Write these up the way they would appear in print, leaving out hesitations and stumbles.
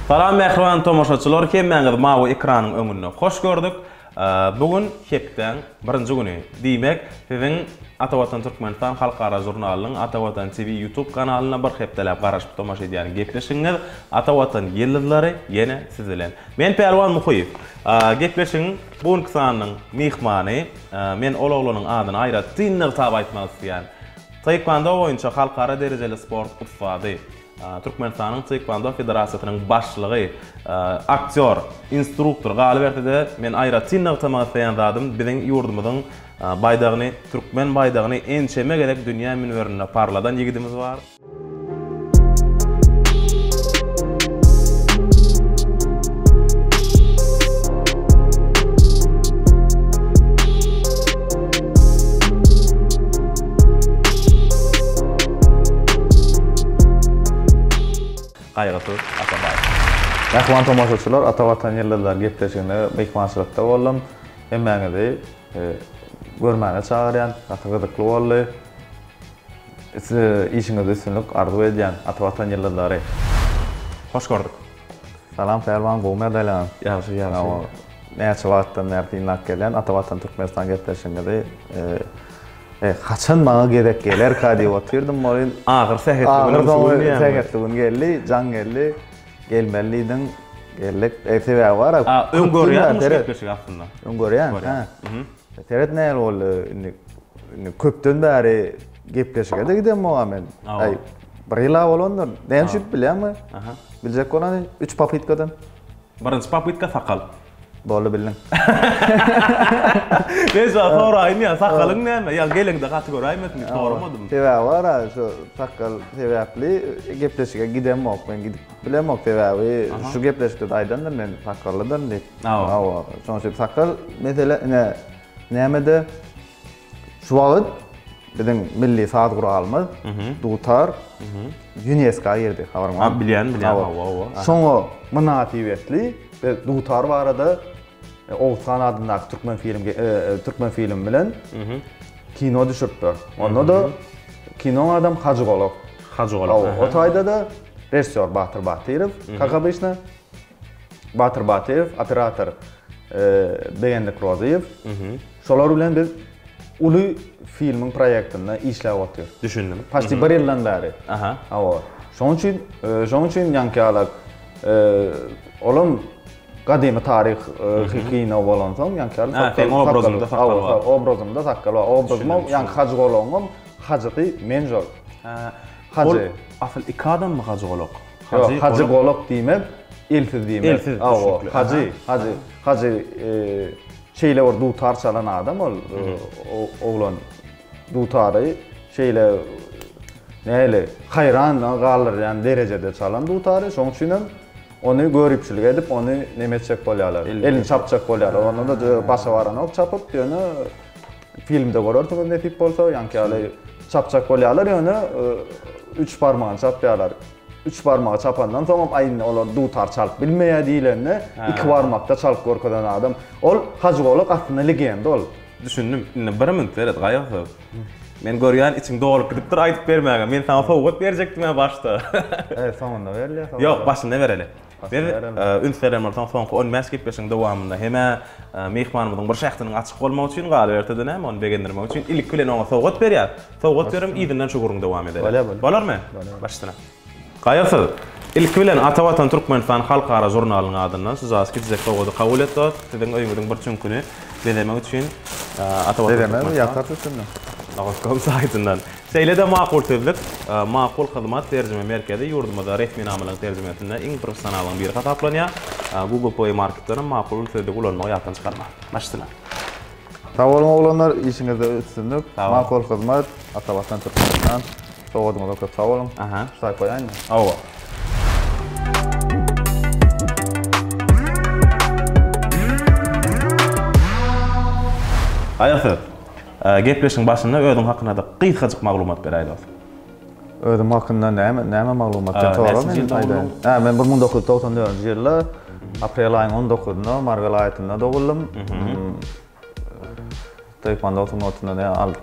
Salam mähriban tomaşaçylar, hemmäňizi mawy ekranyň öňünde hoş gördük. Bu gün hepdäň birinji güni. Diýmek, siziň Ata Watan Türkmenistan halkara žurnalynyň Ata Watan TV YouTube kanalynda bir hepdeläp garaşyp tomaşa edýän gepleşigiňiz Ata Watan ýyldyzlary ýene siz bilen. Men Pälwan Muhyýew. Gepleşigiň bu günki sanynyň myhmany, men ol oglanyň adyny aýratyn nygtap aýtmak isleýän. Taekwondo boýunça halkara derejeli sport ussady, Türkmenistanyň Taekwondo federasiýasynyň başlygy, aktýor, instruktor, galyberse-de, men aýratyn nygtamak isleýän zadym, biziň ýurdumyzyň baýdagyny, türkmen baýdagyny ençeme gezek dünýä münberinde parladan ýigidimiz bar. Gaýgysyz Atabaýew. Mähriban tomaşaçylar, Ata Watan ýyldyzlary gepleşiginde myhmançylykda boldum. Hemmäňizi görmäne çagyrýan. Gaty gyzykly boldy. Işiňizde üstünlik arzuw edýän. Ata Watan ýyldyzlary. Hoş gördük. Salam Pälwan gowmy ýagdaýlaryň? Ýagşy ýagşy. Näçe wagtdan bäri synlap gelýän Ata Watan Türkmenistan gepleşigiňizi haçan maňa gezek gelerka diýip otyrdym welin Ahyr sähetli günem şu gün diýýäňmi? Sähetli gün geldi, jaň geldi. Gelmeli diýdiň. Geldik. Sebäbi bar. Öň görýärdiň şu gepleşigi aslynda. Öň görýän. Hä. Seret nähili boldy indi indi köpden bäri gepleşige-de gidemok-a men. Aý, bir ýyl-a bolandyr. Näme üçin bilýäňmi? Aha. Biljek bolany üç popytkadan. Birinji popytka sakal. Boldy bildiň. Men şo soraýyn ýa, sakalyň näme? Ýa geleňde gaty göräýmesin diýip soramadym. Sebäbi bar-a, şo sakal sebäpli gepleşige gidemok men gidip bilemok sebäbi şu gepleşikde-de aýdandym men sakallydyryn diýip. Hawa. Şonuň üçin sakal mesele ine nämede şu wagt biziň milli saz guralymyz dutar UNESCO girdi habaryň barmy? Bilýän, bilýän. Hawa, hawa. Şoňa mynasybetli biz dutar barada Oguzhan adyndaky türkmen film türkmen filmi bilen kino düşüripdir. Onda-da kinoň adam Hajy Golak. Hajy Golak. O taýda-da režissýor Batyr Batyrow, kak obyçno. Batyr Batyrow, operator Begendik Rozyýew. Şolar bilen biz uly filmiň proýektinde işläp otyrys. Düşündim. Paçti bir ýyldan bäri. Aha. Hawa. Şonuň üçin, şonuň üçin ýaňky ýalak olam gadymy taryh kino bolansoň ýaňky ýaly sakgal. Seň obrazyňda sakgal bar. Obrazymda sakgal bar. Obrazym ýaňky Hajy Golagyňam hajysy men şol. Hajy. Ol asyl iki adammy Hajy Golak? Hajy, Hajy Golak diýmek elsiz diýmek. Elsiz, düşnükli. Hajy, Hajy, Hajy şeýle bir dutar çalan adam ol oglan dutary şeýle nähili haýran galdyrýan derejede çalan dutary, şonuň üçin hem ony göripçilik edip, ony neme etjek bolýarlar, elini çapjak bolýarlar. Onda-da başa baranok çapyp, ýöne Filmde görersiňiz nesip bolsa, ýaňky ýaly çapjak bolýarlar, ýöne üç barmagyny çapýarlar. Üç barmagy çapandan soňam aý indi olar dutar çalyp bilmeýär diýlende, iki barmakda çalyp görkezen adam. Ol Hajy Golak aslynda legenda ol. Düşündim. Indi bir minut seret, Gaýgysyz. Men görýän içiň dolup gidipdir aýdyp bermäge. Men saňa sowgat berjekdim-ä başda. E, soňunda berilýär sowgat. Ýok, başynda bereli. Biz üns beren bolsaň soňky 15 gepleşigiň dowamynda hem-ä myhmanymyzyň bir şähdiniň açyk bolmagy üçin, galyberse-de näme, ony begendirmek üçin ilki bilen oňa sowgat berýäs. Sowgat berem yzyndan şu gürrüňi dowam edeli. Bolýar, bolýar. Bolarmy? Baş üstüne. Gaýgysyz, ilki bilen Ata Watan Türkmenistan halkara žurnalynyň adyndan şu jas kiçijek sowgady kabul et dost. Siziň öýüňiziň bir çüňküni bezemek üçin Ata Watan Bezemek ýatar üstünde. Nogoskom saýtyndan. Şeýle-de Makul Sözlük, Makul Hyzmat terjime merkezi ýurdumyzda resminamalaryň terjimesinde iň professionallaryň biri hasaplanýar. Google Play Marketden hem Makul Sözlügi ulanmagy ýatdan çykarma. Baş üstüne. Sag boluň oglanlar, işiňizde üstünlik. Makul Hyzmat, Ata Watan Türkmenistan. Sowgadyňyza köp sag boluň. Aha. Şu taýy goýaýynmy? Hawa. Aýasyz. Gepleşigiň başynda özüň hakynda-da gysgajyk maglumat beräý dos. Özüm hakynda näme näme maglumat sen sora men aýdaýyn. Hä men 1994-nji ýylda aprel aýyň 19-ynda Mary welaýatynda doguldym. Taekwondo sungatynda ne al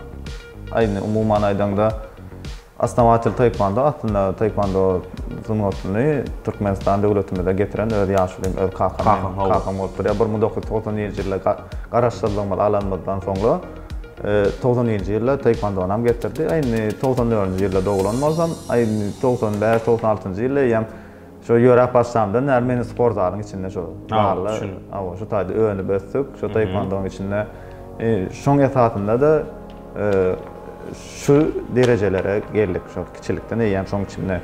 aý umuman aýdaňda. Osnowatel taekwondo aslynda taekwondo sungatyny Türkmenistan döwletimize getiren öz ýaşulym, öz kakam, Kakam, hawa. kakam bolup durýar. 1991-nji ýylda ga- garaşsyzlygymyzy alanymyzdan soňra e, 91-nji ýylda taekwondonam getirdi. A indi 94-nji ýylda doglan bolsam, a indi 95, 96-njy ýylda eýýäm Şo ýöräp başlamdan bäri meni sport zalyň içinde şo zalda, hawa, şo taýda önüp ösdük, şo taekwondonyň içinde. Şoň esasynda-da şu derejelere geldik, şo kiçilikden eýýäm şoň içinde.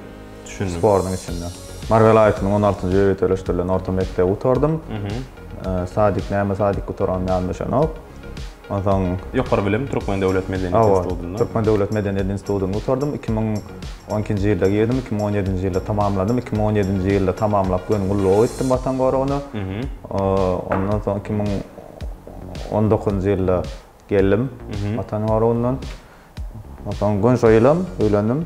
Düşündim. Sportuň içinde. Mary welaýatynyň on altynjy ýöriteleşdirilen orta mekdebi gutardym. Sadik näme sadik gutaran ýadyma düşenok. Onsoň. Ýokary bilim Türkmen döwlet medeniýet institutynda. Türkmen döwlet medeniýet institutyny gutardym. 2012-nji ýylda girdim, 2017-nji ýylda tamamladym. 2017-nji ýylda tamamlap göni gulluga gitdim Watan goragyna. Ondan soň 2019-njy ýylda geldim Watan goragyndan. Onsoň göni şo ýylam öýlendim.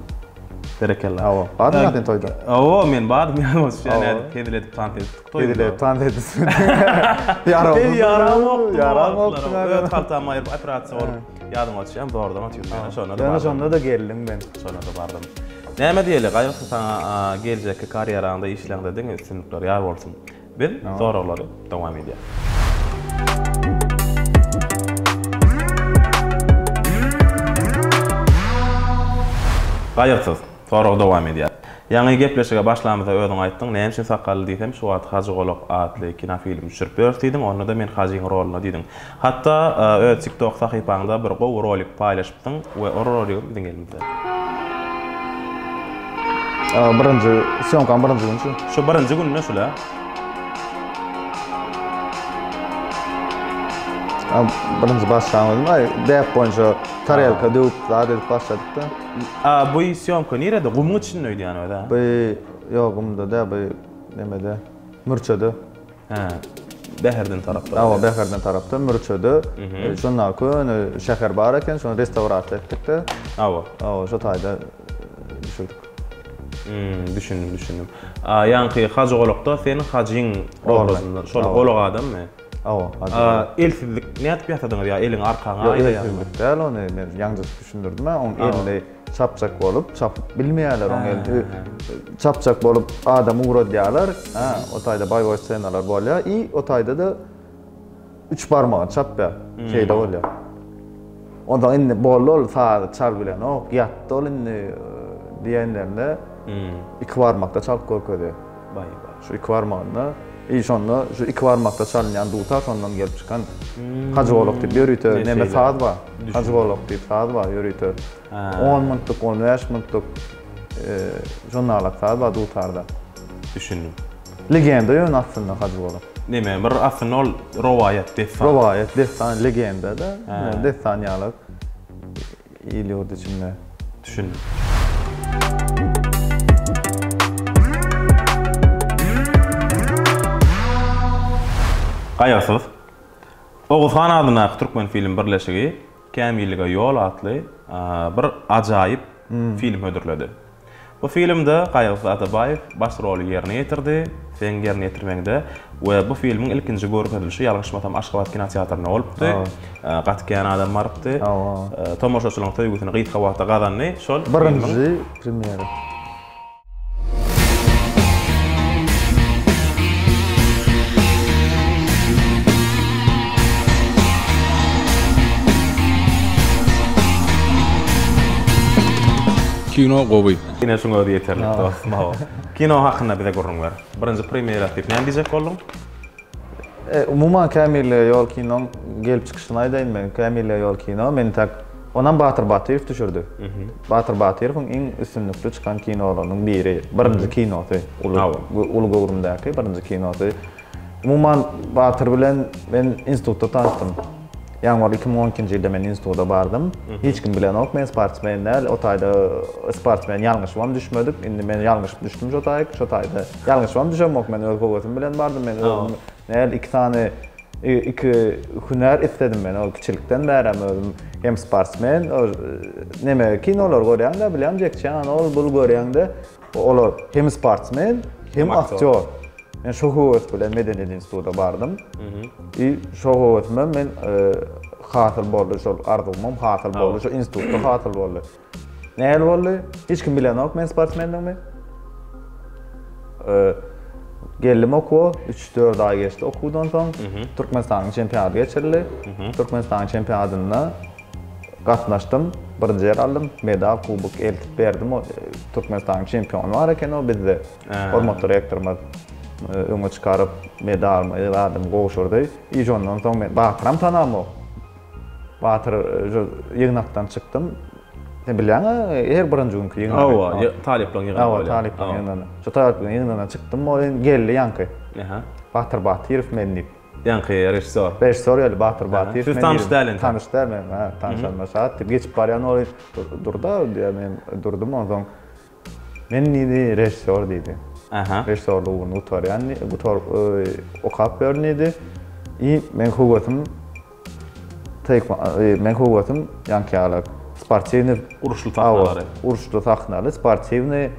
Berekella. Hawa. Bardyňmy sen toýda? Hawa, men bardym ýadyma düşýär nädip hezil edip tans edipdik toýda. Hezil edip tans edip. Ýaramok. Ýaramok. Ýaramok. Öz haltamy aýryp operasiýa bolup ýadyma düşýär zordan otyryn ýöne şonda-da bardym. Ýöne şonda-da geldiň men. Şonda-da bardym. Näme diýeli, Gaýgysyz saňa geljekki karýeraňda işleňde diňe üstünlikler ýar bolsun. Biz soraglary dowam edýäs. Gaýgysyz, sorag dowam edýär. Ýaňy gepleşige başlamyzda özüň aýtdyň, näme üçin sakgally diýsem, şu wagt Hajy Golak atly kinofilm düşürip ýörüs diýdiň, onda-da men Hajyň rolunda diýdiň. Hatda öz TikTok sahypaňda bir gowy rolik paýlaşypsyň we o roligem biziň elimizde. Birinji, sýomkaň birinji güni şu. Şu birinji günde şul-a. Birinji başlan özüm, aý, däp boýunça tarelka döwüp zat edip başladyk-da. A bu sýomka nirede? Gumuň içinde öýdýän öz-ä? Bu, ýok, gumda däl, bu nemede, mürçede. Hä. Bäherden tarapda. Hawa, Bäherden tarapda, Mürçede. Şonda köne şäher bar eken, şony restawrasiýa etdik-de. Hawa. Hawa, şo taýda düşürdik. Hmm, düşündim, düşündim. A, ýaňky Hajygolakda sen Hajyň obrazynda, şol golak adammy? Hawa, Hajy. A, elsizlik nädip ýasadyňyz ýa eliňi arkaňa aýlaýaňmy? Ýok, elsizlik däl ony, men ýaňja düşündirdim-ä, oň elini Çapjak bolup, çapyp bilmeýärler oň elini. Çapjak bolup adam ugradýarlar. Hä, o taýda boýowoý ssenalar bolýar i o taýda-da üç barmagyny çapýar. Şeýle bolýar. Onsoň indi boldy ol sazy çal bilenok, ýatdy ol indi diýenlerinde iki barmakda çalyp görkezýär. Baý-baý. Şu iki barmagynda i şonda şu iki barmakda çalynýan dutar şondan gelip çykan Hajygolak diýip ýörite neme saz bar. Hajygolak diýip saz bar ýörite. On minutlyk, on bäş minutlyk žurnalak saz bar dutarda. Düşündim. Legenda ýöne aslynda Hajygolak. Neme bir aslynda ol rowaýat, dessan. Rowaýat, dessan, legenda-da. Dessan ýaly il-ýurt içinde. Düşündim. Gaýgysyz. Oguzhan adyndaky Türkmenfilm birleşigi Kämillige ýol atly bir ajaýyp film hödürledi. Bu filmde Gaýgysyz Atabaýew baş roly ýerine ýetirdi, seň ýerine ýetirmegiňde we bu filmiň ilkinji görkezilişi ýalňyşmasam Aşgabat kinoteatrynda bolupdy. Gaty kän adam barypdy. Tomaşaçylaryň söýgüsini gysga wagtda gazandy. Şol filmiň Birinji premýera. Kino gowy. Ine şuň özi ýeterlik dostum hawa. Kino hakynda bize gürrüň ber. Birinji premýerasy diýip näme diýjek bolduň? Umuman Kämillige ýol kinoň gelip çykyşyny aýdaýyn men. Kämillige ýol kino men tak onam Batyr Batyrow düşürdi. Batyr Batyrowyň iň üstünlikli çykan kinolarynyň biri. Birinji kinosy. Uly uly göwrümdäki birinji kinosy. Umuman Batyr bilen men institutda tanyşdym. Ýanwar 2012-nji ýylda men instituta bardym. Hiç kim bilenok men sportsmen däl. O taýda sportsmen ýalňyşybam düşmedik. Indi men ýalňyşyp düşdüm şo taýyk. Şo taýda ýalňyşybam düşemok men öz höwesim bilen bardym. Men özüm näl iki sany iki hünär isledim men o kiçilikden bärem özüm hem sportsmen neme kinolar görýäňde bilýäň Jek Çan ol bul görýäňde olar hem sportsmen hem aktýor. Men şo höwes bilen medeniýet instituta bardym. I şo höwesimem men hasyl boldy, şol arzuwymam hasyl boldy, şo institutda hasyl boldy. Nähili boldy? Hiç kim bilenok men sportsmendigimi. Geldim okuwa, 3-4 aý geçdi okuwdan soň. Türkmenistanyň çempionaty geçirildi. Türkmenistanyň çempionatynda gatnaşdym, birinji ýer aldym, medal, kubok eltip berdim. Türkmenistanyň çempiony bar eken o bizde. Hormatly rektorymyz öňe çykaryp, medalymy, zadymy gowşurdy. I şondan soň men Batyram tanamok. Batyr ýygnakdan çykdym. Sen bilýäň-ä, her birinji günki ýygnak. Hawa, talyplaryň ýygnagy bolýar. Hawa, talyplaryň ýygnagy. Şo talyplaryň ýygnagyndan çykdym, ol geldi ýaňky. Aha. Batyr Batyrow men diýip. Ýaňky režissýor. Režissýor geldi, Batyr Batyrow. Siz tanyş däl entek. Tanyş däl men, hä, tanyşanyma şat diýip geçip barýan ol durda diýýär, men durdum onsoň. Men diýdi, režissýor diýdi. Aha. Režissýorlyk ugruny gutarýan, gutar okap ýörün diýdi. I meň höwesim Meň höwesim ýaňky ýaly sportiwnyý uruşly sahnalary. Uruşly sahnaly sportiwnyý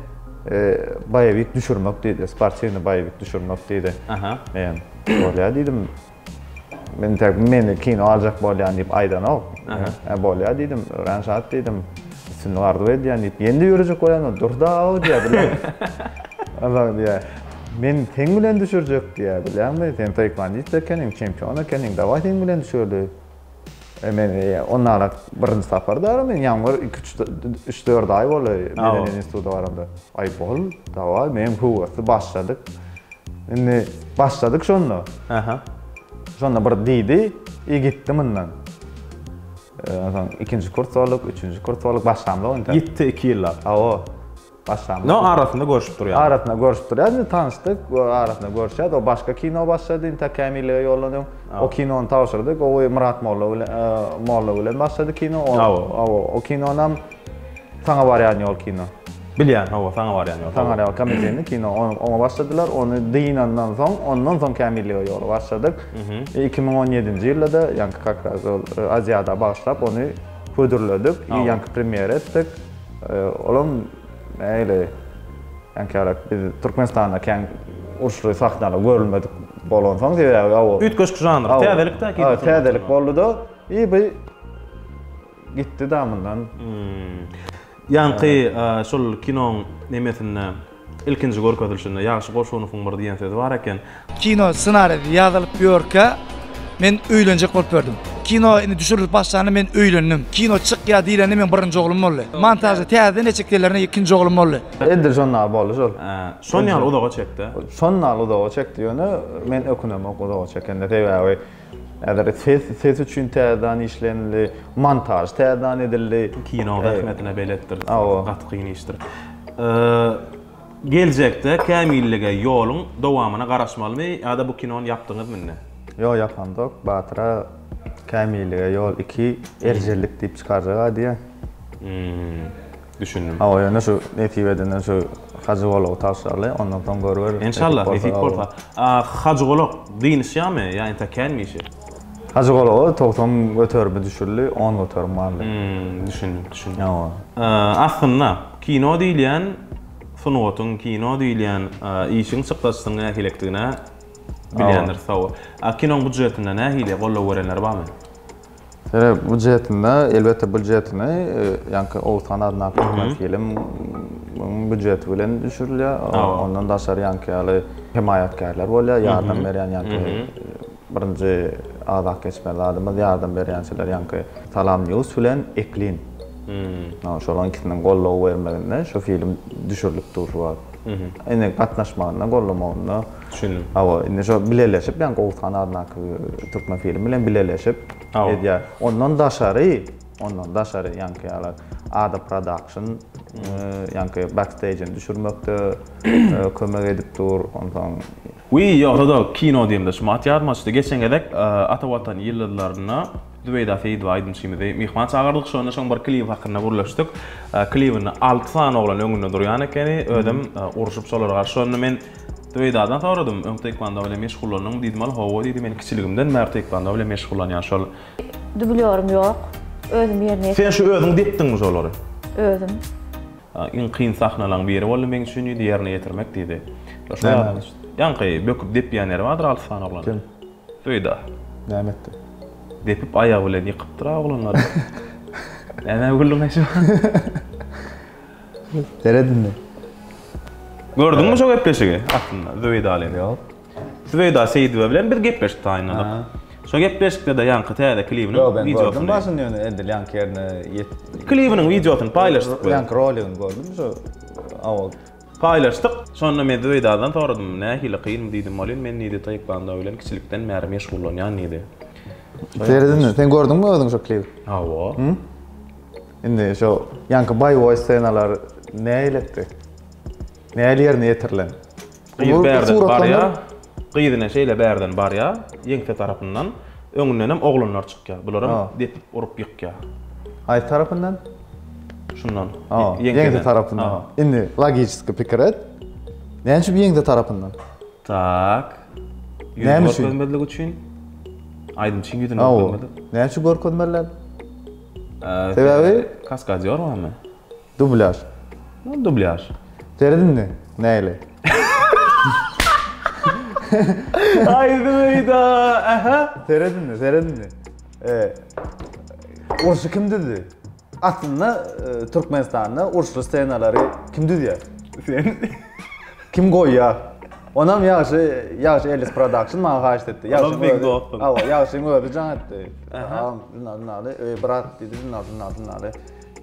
boýewik düşürmek diýdi. Sportiwnyý boýewik düşürmek diýdi. Aha. Men bolýa diýdim. Men tek meni kino aljak bolýan diýip aýdanok. Aha. Bolýa diýdim. Örän şat diýdim. Üstünlik arzuw edýän diýip. Ýene-de ýörejek bolýan dur da diýýär. Allah diýýär. Men seň bilen düşürjek diýýär, bilýäňmi? Sen taekwondist ekeniň, çempion ekeniň, dawaý seň bilen düşüreli. E men ondan birinji sapar däl, men ýaňy bir iki üç üç dört aý boldy medeniýet instituta baramda. Aý bol, dawaý, men höwesli başladyk. Indi başladyk şonda. Aha. Şonda bir diýdi, i gitdi mundan. Onsoň ikinji kurs bolduk, üçünji kurs bolduk, başlamzok indi. Ýitdi iki ýyllap. Hawa. Başlamzok. No arasynda görüşüp durýar. Arasynda görüşüp durýar. Indi tanyşdyk, arasynda görüşýäs. O başga kino başlady, intäk kämillige ýollanyň. O kinony tabşyrdyk. O Myrat molla bilen, molla bilen başlady kino. O, o kinonam Saňa barýan ýol kino. Bilýän, hawa, Saňa barýan ýol. Saňa barýan komediýany kino, oňa başladylar. Ony dynandan soň, ondan soň kämillige ýola başladyk. 2017-nji ýylda-da, ýaňky kak raz ol Aziada bagyşlap ony hödürledik, ýaňky premýera etdik. Olam nähili ýaňky biz Türkmenistanda kän uruşly sahnalar görülmedik bolansoň sebäbi o Üýtgeşik žanr, täzelik-dä kino. Täzelik boldy-da. I bu gitdi da mundan. Ýaňky şol kinoň nemesinde Ilkinji görkezilişinde Ýagşy Goşunowyň bir diýen sözi bar eken. Kino ssenarisi ýazylyp ýörkä men öýlenjek bolup ýördüm. Kino indi düşürilip başlanda men öýlendim. Kino çykýar diýlende meň birinji oglum boldy. Montažda täzeden etjek diýenlerinde ikinji oglum boldy. Edil şonda boldy şol. Şon ýaly uzaga çekdi. Şon ýaly uzaga çekdi ýöne men ökünemok uzaga çekende sebäbi Häzir ses ses üçin täzedan işlenildi, montaž täzedan edildi. Kino zähmetine beletdir. Gaty kyn işdir. Geljekde kämillige ýoluň dowamyna garaşmalymy ýa-da bu kinony ýapdyňyzmy indi? Ýok ýapamzok. Batyra kämillige ýol iki erjellik diýip çykarjak-a diýýä. Düşündim. Hawa ýöne şu nesip edenden şu Hajy Golagy tabşyraly, ondan soň görüberis. Enşalla, nesip bolsa. Hajy Golak dynyşýarmy ýa entek känmi işi? Hajy Golaga 90 göterimi düşürildi, 10 göterim galdy. Hmm, düşündim, düşündim. Hawa. Aslynda kino diýilýän sungatyň, kino diýilýän işiň çykdajysynyň nähilekdigine bilýändiris, hawa. A kinoň býujetinde nähili goldaw berenler barmy? Sere býujetinde, elbetde býujetini ýaňky Oguzhan adyndaky Türkmenfilm býujeti bilen düşürilýär. Ondan daşary ýaňky ýaly hemaýatkärler bolýar, ýardam berýän ýaňky birinji agzap geçmeli zadymyz ýardam berýänçiler ýaňky Salam News bilen Eklin. Şolaryň ikisiniň goldaw bermeginde şu film düşürilip dur şu wagt. Indi gatnaşmagynda, gollamagynda. Düşündim. Hawa, indi şo bileleşip, ýaňky Oguzhan adyndaky Türkmenfilm bilen bileleşip edýär. Ondan daşary, ondan daşary ýaňky ýaly Ada Production ýaňky backstage'ini düşürmekde kömek edip dur. Onsoň Wiý, ýogsa-da kino diýemde şumat ýadyma düşdi. Geçen gezek Ata Watan ýyldyzlaryna Zübeýda Seýidowa aýdymçymyzy myhman çagyrdyk. Şonda şoň bir klibi hakynda gürleşdik. Klibinde alty sany oglan öňünde durýan ekeni. Özem urşup şolara garşy. Şonda men Zübeýdadan soradym, öň taekwondo bilen meşgullandyňmy diýdim. Ol hawa diýdi, men kiçiligimden bäri taekwondo bilen meşgullanýan şol. Dublýorym ýok. Özüm ýerine ýetirdim. Sen şu özüň depdiňmi şolary? Özüm. Iň kyn sahnalaryň biri boldy meň üçin diýdi, ýerine ýetirmek diýdi. Näme? Ýaňky böküp depýän ýeri bardyr alty sany oglan. Kim? Söýda. Näme etdi? Depip aýagy bilen ýykypdyr-a oglanlary. Nämä güldüň-aý şu? Seret indi. Gördüňmi şo gepleşigi aslynda Zübeýdaly? Ýok. Zübeýda Seýidowa bilen biz gepleşik taýynladyk. Şo gepleşikde-de ýaňky täze klibiniň Ýok, ben gördüm wideosyny. başyny ýöne edil ýaňky ýerine ýet. Klibiniň wideosyny paýlaşdyk biz. Ýaňky roligini gördüm şo awa. Paýlaşdyk. Şonda men Zübeýdadan soradym, nähili kynmy diýdim welin, men diýdi taekwando bilen kiçilikden bäri meşgullanýan diýdi. Seret indi, sen gördüňmi özüň şo klibi? Hawa. Indi şo ýaňky boýewoý ssenalar nähili etdi? Nähili ýerine ýetirilen? Gyz bärden barýar. Gyz ine şeýle bärden barýar, ýeňse tarapyndan. Öňündenem oglanlar çykýar. Bularam depip urup ýykýar. Haýsy tarapyndan? Şundan. Ýeňse tarapyndan. Indi logiçeski pikir et. Näme üçin ýeňse tarapyndan? Tak. Näme üçin? Görkezmezlik üçin. Aýdymçyň ýüzüni görkezmezlik. Näme üçin görkezmeliler? Sebäbi kaskadýor barmy? Dublýaž. No, dublýaž. Seret indi, näli? Aý, Zübeýda, aha. Seret indi, seret indi. E, urşy kim düzdi? Aslynda e, Türkmenistanda urşly ssenalary kim düzýär? Sen. Kim goýýar? Onam ýagşy, ýagşy Ellis Production maňa haýyşt etdi. Onam meň dostum. Hawa, ýagşyň özi jaň etdi. Agam, şundan şundaly, öý brat diýdi, şundan şundan şundaly.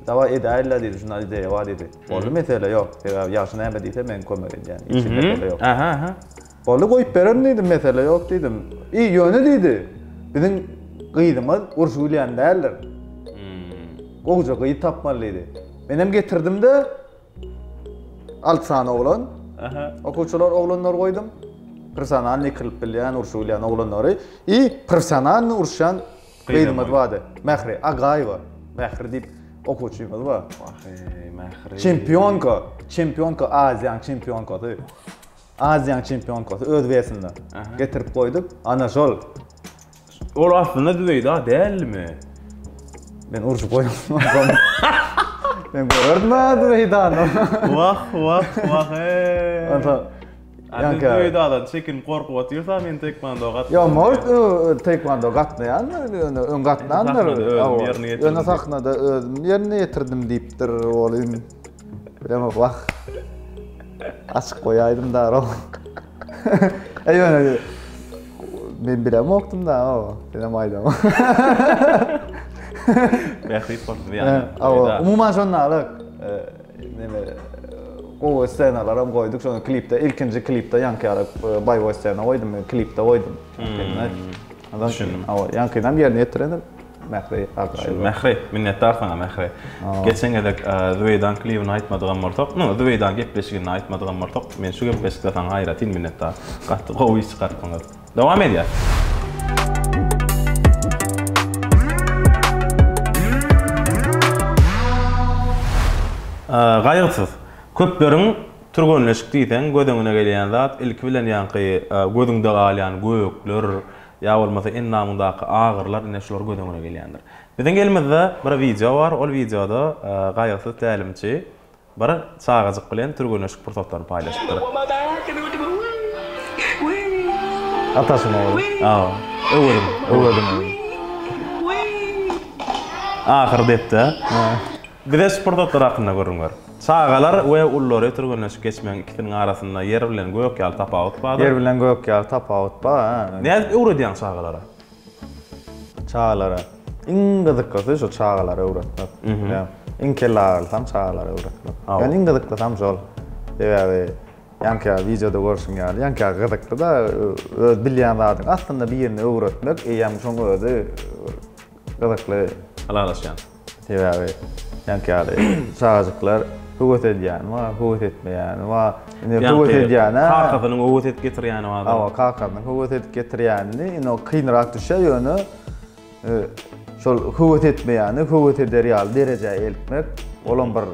Dawa edäýeli diýdi, şundan ideýa bar diýdi. Boldy mesele ýok. Sebäbi ýagşy näme diýse men kömek edýän. Hiç mesele ýok. Aha, aha. Boldy goýup bererin diýdim, mesele ýok diýdim. I ýöne diýdi. Biziň gyzymyz urşy bilýän däldir. Gowja gyz tapmaly diýdi. Menem getirdim-de 6 sany oglan. Aha. Okuwçylar oglanlar goýdum. Professionalny ýykylyp bilýän, urşy bilýän oglanlary. I professionalny urşýan gyzymyz bardy. Mähri Agaýewa. Mähri diýip okuwçymyz bar. Wah-eý, Mähri. Çempionka, çempionka Aziýanyň çempionkasy. Aziýanyň çempionkasy öz wesinde. Getirip goýduk. Ana şol. Ol aslynda Zübeýda dälmi? Men urşup goýdum. Men görerdim ha Zübeýdany. Wah, wah, wah, eý. Onsoň Ýa-da Zübeýdadan çekinip gorkup otyrsa men taekwondo gatnaýan. Ýa может taekwondo gatnaýandyr, ýöne öň gatnandyr. Ýöne sahnada özüm ýerine ýetirdim diýipdir olim. Bilemok wah. Açyk goýaýdym da ro. E ýöne men bilemokdym da o. Senem aýdam. Bähbit bolsun ýa. Umuman şondalyk. Neme gowy ssenalaram goýduk. Şony klipde ilkinji klipde ýaňky ýaly boýewoý scena goýdum men klipde goýdum. Düşündim. Hawa, ýaňkynam ýerine ýetirendir. Mähri Agaýewa. Mähri, minnetdar saňa Mähri. Geçen gezek Zübeýdaň klibini aýtmadygam bolsak, no, Zübeýdaň gepleşigini aýtmadygam bolsak, men şu gepleşikde saňa aýratyn minnetdar. Gaty gowy iş çykarypsyňyz. Dowam edýäs. Gaýgysyz. Köpleriň türgenleşik diýseň göz öňüne gelýän zat ilki bilen ýaňky gözüňde galýan gökler ýa bolmasa endamyňdaky agyrylar ine şular göz öňüne gelýändir. Biziň elimizde bir wideo bar, ol wideoda Gaýgysyz tälimçi bir çagajyk bilen türgenleşik pursatlaryny paýlaşypdyr. Ataşyň ogly. Hawa, Öweziň. Öweziň ogly. Ahyr depde. Bize şu pursatlar hakynda gürrüň ber. Çagalar we ululary türgenleşik geçmegiň ikisiniň arasynda ýer bilen gök ýaly tapawut bardyr. Ýer bilen gök ýaly tapawut bar, hä. Nädip öwredýäň çagalara? Çagalara. Iň gyzyklysy şu çagalara öwretmek. Iň kelle agyrlysam çagalara öwretmek. Ýöne iň gyzyklysam şol. Sebäbi ýaňky ýaly wideoda görşüň ýaly, ýaňky ýaly gyzykly-da öz bilýän zadyňy aslynda birine öwretmek eýýäm şoň özi gyzykly. Ylalaşýan. Sebäbi ýaňky ýaly çagajyklar höwes edýäni bar, höwes etmeýäni bar. Indi höwes edýäne kakasynyň höwes edip getirýäni bardyr. Hawa, kakasynyň höwes edip getirýänini indi o kynrak düşýär, ýöne şol höwes etmeýäni höwes eder ýaly derejä eltmek, olam bir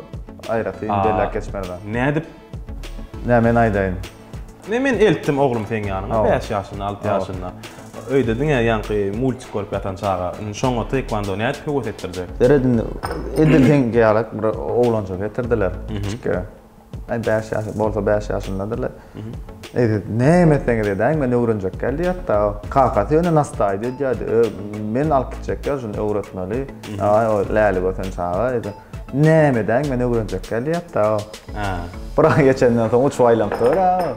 aýratyn belläp geçmeli zat. Nädip? Nä men aýdaýyn. Ne men eltdim oglum seň ýanyňa 5 ýaşynda, 6 ýaşynda. Öýde diňe ýaňky multik görüp ýatan çaga. Indi şoňa taekwondo nädip höwes etdirjek? Seret indi edil seňki ýaly bir oglanjyk getirdiler. Kiçikkä. Aý 5 ýaş bolsa 5 ýaşyndadyrlar. Eý näme etseňiz edäýiň men öwrenjek gel diýýärdi. Kakasy ýöne nastaýdy edýärdi. Men alyp gitjek gel şuny öwretmeli. Aý o lälik ösen çaga. Nämedäň men öwrenjek gelýär-dä o. Bir aý geçenden soň uçup aýlanyp dur-a.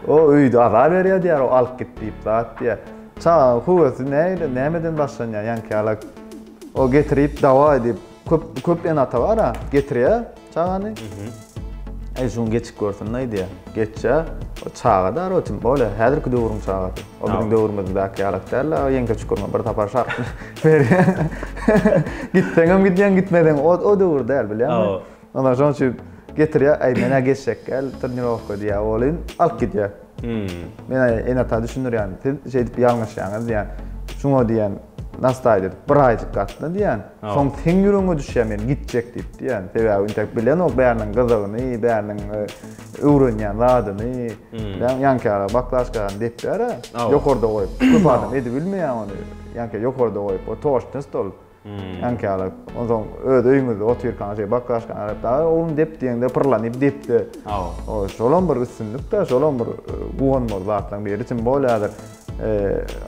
O öýde azar berýär diýýär, o alyp git diýip zat diýýär. Çagaň höwesi nähili, nämeden başlanýar ýaňky ýalak. O getirip dawaý diýip, köp köp ene-ata bar-a, getirýär çagany. Äý şuny geçip görsün-le diýýär. Geçýär. O çaga da o tim bolýar, häzirki döwrüň çagasy. O biziň döwrümizdäki ýalak däl-de, ýeňse çukuryňa bir sapar şarp berýär. Gitseňem gidýäň, gitmeseň o o döwür däl bilýäňmi? Ondan şonuň üçin getirýär, äý men-ä geçjek däl trenirowka diýýär, welin alyp gidýär. Men ene-ata düşündirýän, siz şeýdip ýalňyşýaňyz diýýän. Şuňa diýýän, nastaýt edip bir aýjyk gatna diýýän. Soň seň ýüregiňe düşýär men gitjek diýip diýýän. Sebäbi intäk bilenok bäriniň gyzygyny, bäriniň öwrenýän zadyny. Ýaňky ýaly baklaşkany depýär-ä, ýokarda goýup. Köp adam edibilmeýär ony. Ýaňky ýokarda goýup, o toşnost ol. Ýaňky ýaly. Onsoň öz öýüňizde otyrkaň şeý baklaşkany alyp, dagy oglum dep diýeňde pyrlanyp depdi. O şolam bir üstünlik-dä, şolam bir guwanmaly zatlaryň biri. Tim bolýa häzir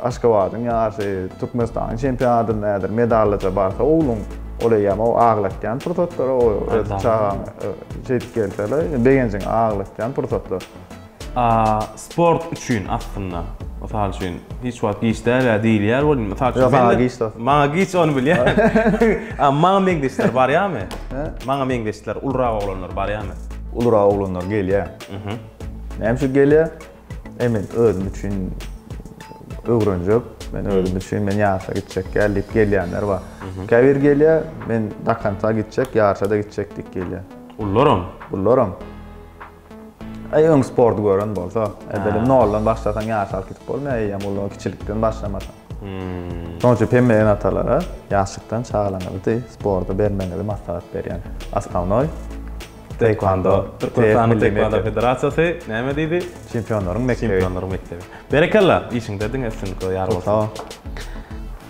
Aşgabadyň ýaryşy, Türkmenistanyň çempionatynda häzir medallyja barsa ogluň, ol eýýäm o aglatýan pursatlar, o öz çagaň şeýdip gelse-le, begenjiňi aglatýan pursatlar. A sport üçin aslynda, mysal üçin, hiç wagt giç däl-ä diýilýär welin, mysal üçin, Ýok, saňa giç dos. Maňa giç ony bilýän. A maňa meňzeşler barýarmy? Maňa meňzeşler, ulurak oglanlar barýarmy? Ulurak oglanlar gelýär. Näme üçin gelýär? E men özüm üçin öwrenjek, men özüm üçin men ýaryşa gitjek gel diýip gelýänler bar. Käbir gelýär, men do konca gitjek, ýaryşa-da gitjek diýip gelýär. Ulullaram? Ulullaram. Eý öň sporty gören bolsa, edelim noldan başlasaň ýaryşa alyp gidip bolmaýar eýýäm uly kiçilikden başlamasaň. Şonuň üçin hemme ene-atalara ýaşlykdan çagalaryňyzy sporta bermegiňizi maslahat berýän. Osnownoý Taekwondo. Türkmenistanyň Taekwondo federasiýasy näme diýdi? Çempionlaryň mekdebi. Çempionlaryň mekdebi. Berekella, işiňde diňe üstünlik ýar bolsun. Sag ol.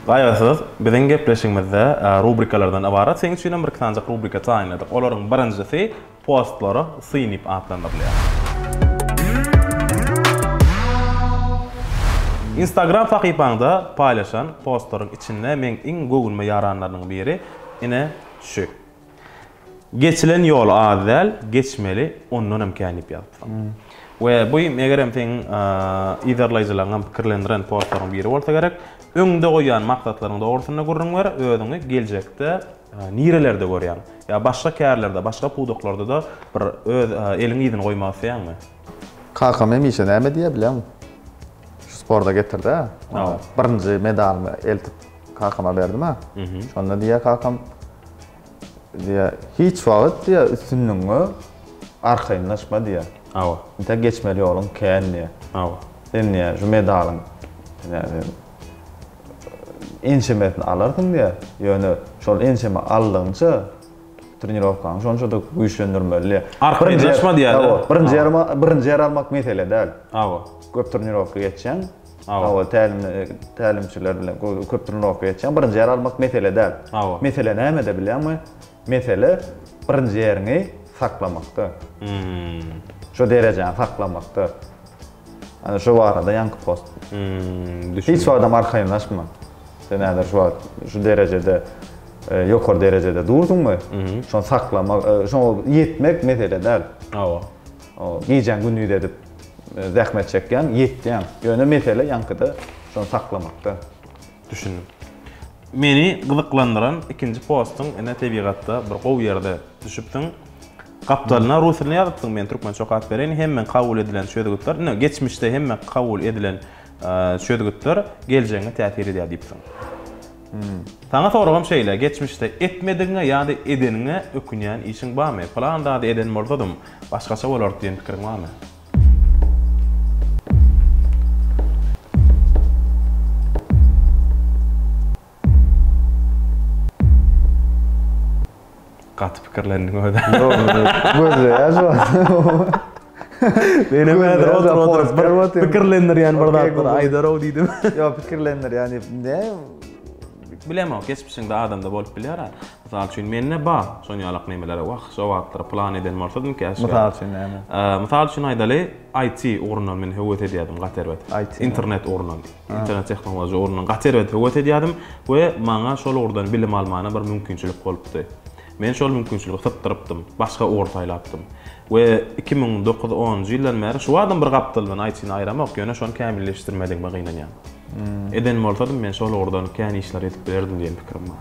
Gaýgysyz, biziň gepleşigimizde rubrikalardan ybarat. Seň üçin hem bir iki sanyjak rubrika taýynladyk. Olaryň birinjisi Postlara syn diýip atlandyrylýar. Instagram sahypaňda paýlaşan postlaryň içinde meň iň göwnüme ýaranlarynyň biri ine şu. Geçilen ýol az däl, geçmeli ondan hem kän diýip ýazypsyň. We bu megerem seň yzarlaýjylaryňam pikirlendiren postlaryň biri bolsa gerek. Öňde goýýan maksatlaryň dogrusynda gürrüň ber, özüňi geljekde Nirelerde görýäň? Ýa başga kärlerde, başga pudaklarda-da bir öz eliň yzyny goýmak isleýäňmi? Kakam hemişe näme diýýär bilýäňmi? Şu sporta getirdi-ä. Birinji medalymy eltip kakama berdim-ä. Şonda diýýär kakam, diýýär, hiç wagt diýýär üstünligiňe arkaýynlaşma diýýär. Hawa. Entek geçmeli ýoluň kän diýýär. Hawa. Sen diýýär şu medalyň ençemesini alarsyň diýýär. Ýöne şol ençeme aldygyňça trenirowkaňy şonça-da güýçlendirmeli diýýär. Arkaýynlaşma diýýär-de. Hawa, birinji ýer birinji ýer almak mesele däl. Hawa. Köp trenirowka geçýäň. Hawa, tälim tälimçiler bilen köp trenirowka geçýäň, birinji ýer almak mesele däl. Hawa. Mesele nämede bilýäňmi? Mesele birinji ýeriňi saklamakda. Şo derejäni saklamakda. Ana şu barada ýaňky post. Hmm, Hiç wagtam arkaýynlaşma. Sen häzir şu wagt şu derejede e, ýokary derejede dursuňmy? Şony saklamak, e, şoňa ýetmek mesele däl. Hawa. O gijäň gündiz edip e, zähmet çekýäň, ýetýäň. Ýöne mesele ýaňkyda şony saklamakda. Düşündim. Meni gyzyklandyran ikinji postuň ine tebigatda bir gowy ýerde düşüpsiň. Gapdalyna rus dilinde ýazypsyň men türkmençe okap bereýin hemme kabul edilen çözgütler ine geçmişde hemme kabul edilen çözgütler geljegiňe täsir edýär diýipsiň. Saňa soragym şeýle geçmişde etmedigiňe ýa-da edeniňe ökünýän işiň barmy? Pylan zady eden bolsadym başgaça bolardy diýen pikiriň barmy? Gaty pikirlendiň özä. Gözleýär şu wagt. Menem häzir oturyp oturyp bir pikirlendirýän bir zatlar aýdarow diýdim. Ýok, pikirlendirýän diýip, ne? Bilemok, geçmişiňde adamda bolup bilýär-ä. Mysal üçin, mende bar şon ýalak nemeler. Wah, şo wagtlar plan eden bolsadym käşgä. Mysal üçin näme? Mysal üçin aýdaly, IT ugrundan men höwes edýärdim gaty erbet. IT. Internet ugrundan. Internet tehnologiýa ugrundan gaty erbet höwes edýärdim we maňa şol ugurdan bilim almana bir mümkinçilik bolupdy. Men şol mümkinçiligi sypdyrypdym. Başga ugur saýlapdym. We 2009 onunjy ýyldan bäri şu badam bir gapdaldan IT-ni aýramok, ýöne şony kämilleşdirmedigime gynanýan. Eden bolsadym men şol ugurdan kän işler edip bilerdim diýen pikirim bar.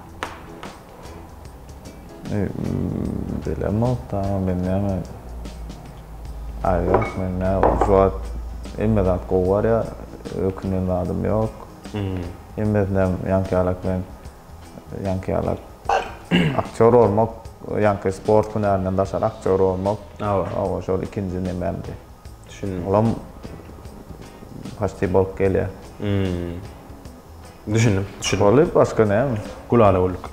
Bilemok da men näme Aý ýok men näme şu wagt hemme zat gowy barýar ökünýän zadym ýok. Hemmesinem ýaňky ýalak men ýaňky ýalak aktýor bolmak ýaňky sport hünärinden daşary aktýor bolmak. Hawa şol ikinji nemämdi. Düşündim. Olam paçti bolup gelýär. Düşündim, düşündim. Boldy, başga näme? Gülala güllük.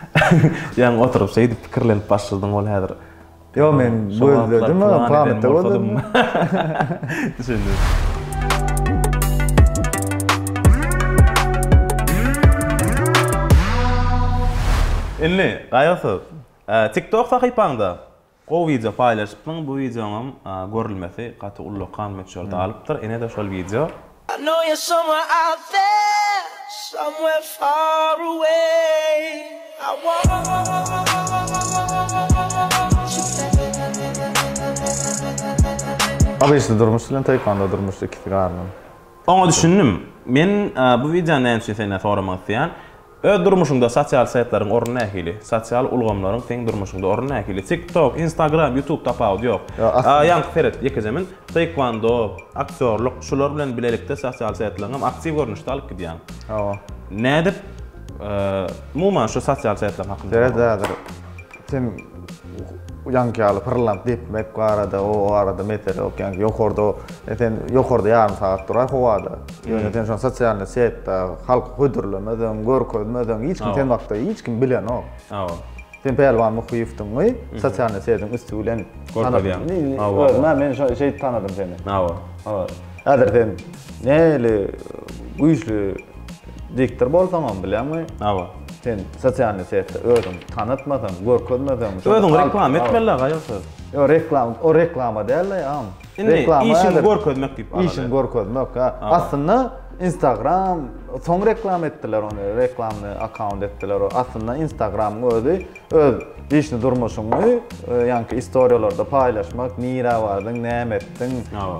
Ýaňy oturyp şeýdip pikirlenip başladyň ol häzir. Ýok, men gözledim, pamytda gözledim. Düşündim. Indi, Gaýgysyz, TikTok sahypaňda Gowy wideo paýlaşypsyň bu wideoňam görülmesi gaty ullakan möçberde alypdyr ine-de şol wideo. I know you're somewhere out there, somewhere far away. I want you back. Obyçny durmuş bilen taekwondo durmuş ikisi garylan. Oňa düşündim. Men bu wideony näme üçin senden soramak isleýän. Öz durmuşyňda sosial setleriň orny nähili? Sosial ulgamlaryň seň durmuşyňda orny nähili? TikTok, Instagram, YouTube tapawudy ýok. Ýaňky seret, ýekeje men taekwondo, aktýorlyk şular bilen bilelikde sosial setleriňem aktiw görnüşde alyp gidýäň. Hawa. Nädip umuman şu sosial setleriň hakynda? Seret häzir Sen ýaňky ýaly pyrlap depmek barada, o barada mesele ýok. Ýaňky ýokarda, e, sen ýokarda ýarym sagat duraý howada. Ýöne sen şony sosialnyý setde halka hödürlemeseň, görkezmeseň, hiç kim sen hakda hiç kim bilenok. Hawa. Sen Pälwan Muhyýewdiňi sosialnyý setiň üsti bilen Görkezýäň. Hawa. Özüm men şo şeýdip tanadym seni. Hawa. Hawa. Häzir sen nähili güýçli diktor bolsaňam bilýäňmi? Hawa. Sen sosialnyý setde özüň tanatmasaň, görkezmeseň, Özüň reklama etmeli gaýgysyz. Ýok, reklama, o reklama däl-de, agam. Indi işiňi görkezmek diýip alaly. Işiňi görkezmek, ha. Aslynda Instagram soň reklama etdiler ony, reklamny akkaunt etdiler. Aslynda Instagramyň özi öz lişni durmuşyňy, ýaňky istoriýalarda paýlaşmak, nirä bardyň, näme etdiň,